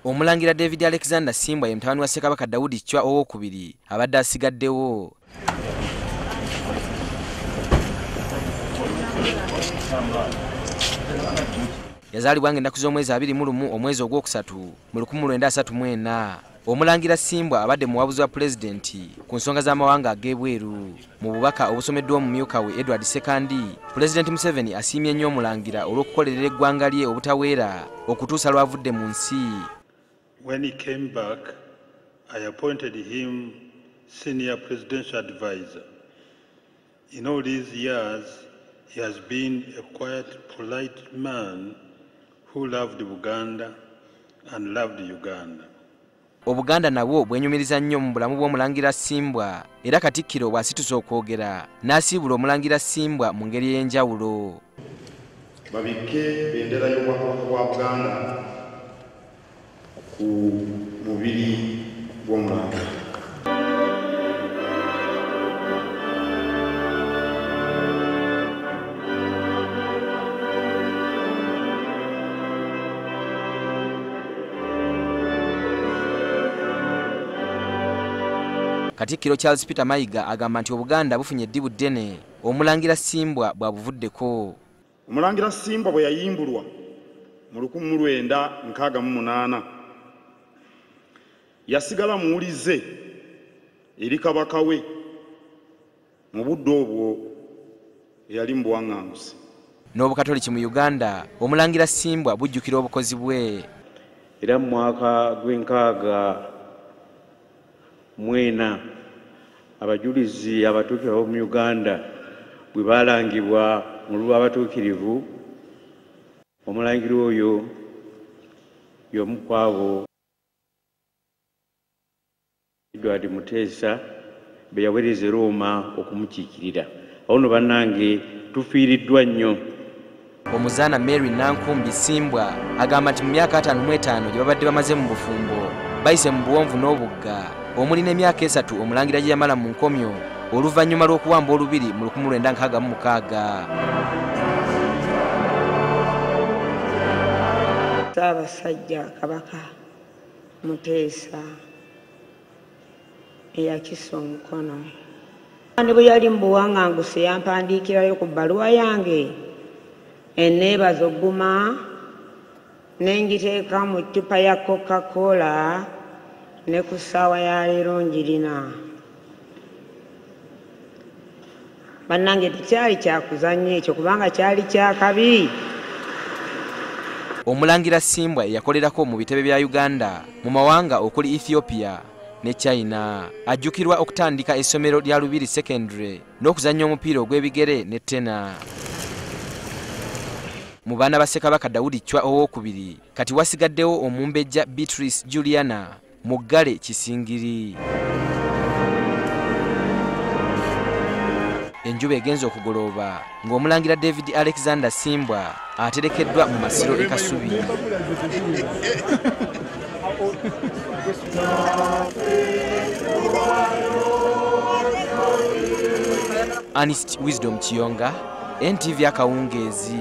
Omulangira David Alexander Ssimbwa ye mutabani wa Ssekabaka Daudi Chwa owokubiri abadde asigaddewo. Yazaalibwa ng'ennaku z'omwezi 21 omwezi ogwokusatu mu 1934. Omulangira Ssimbwa abadde muwabuzi wa pulezidenti ku nsonga z'amawanga ag'ebweru. Mu bubaka obusomeddwa omumyuka we Edward Sekandi, Pulezidenti Museveni asiimye nnyo omulangira olw'okukolerera eggwanga lye obutaweera okutuusa lw'avudde mu nsi. When he came back, I appointed him senior presidential advisor. In all these years, he has been a quiet, polite man who loved Buganda and loved Uganda. Obuganda nabwo bwenyumiriza nnyo mu bulamu bw'omulangira Ssimbwa, era Katikkiro bw'asituse okwogera n'asiibula omulangira Ssimbwa mu ngeri ey'enjawulo. Babikke bendera y'Obwakabaka bwa Buganda ku mubiri gw'omulangira. Katikkiro Charles Peter Mayiga agamba nti Obuganda bufunye eddibu ddene omulangira Ssimbwa bw'abuvuddeko. Omulangira Ssimbwa bwe yayimbulwa mu 1968 yasigala muwulize eri kabaka we mu budde obwo eyali mu buwaŋŋanguse. N'Obukatoliki mu Uganda omulangira Ssimbwa bujjukira obukozi bwe. Era mu mwaka gw'e 64 abajulizi abatuukirivu mu Uganda bwe balangibwa mu lw'abatuukirivu, omulangira oyo y'omu ku abo Edward Muteesa be yaweereza e Roma okumukiikirira. Awo nno bannange tufiiriddwa nnyo. Omuzaana Mary Nankumbi Ssimbwa agamba nti mu myaka 55 gye babadde bamaze mu bufumbo bayise mu buwonvu n'obugga omuli n'emyaka 3 omulangira gye yamala mu nkomyo oluvannyuma lw'okuwamba olubiri mu 1966. Ssaabasajja Kabaka Muteesa eyakisa omukono ne bwe yali mu buwaŋŋanguse yampandiikirayo ku bbaluwa yange enneebaza ogguma ne ngiteeka mu ccupa ya Coca-Cola ne ku ssaawa ya leero ngirina. Bannange tekyali kyakuzannya ekyo kubanga kyali kyakabi. Omulangira Ssimbwa yakolerako mu bitebe bya Uganda mu mawanga okuli Ethiopia ne China. Ajjukirwa okutandika essomero lya Lubiri Secondary n'okuzannya omupiira ogw'ebigere ne ttena. Mu baana ba Ssekabaka Daudi Chwa owokubiri kati wasigaddewo omumbejja Beatrice Juliana Muggale Kisingiri. Enjuba egenza okugolooba ng'omulangira David Alexander Ssimbwa aterekeddwa mu masiro e Kasubi. Anist Wisdom Kiyonga, NTV akawungeezi.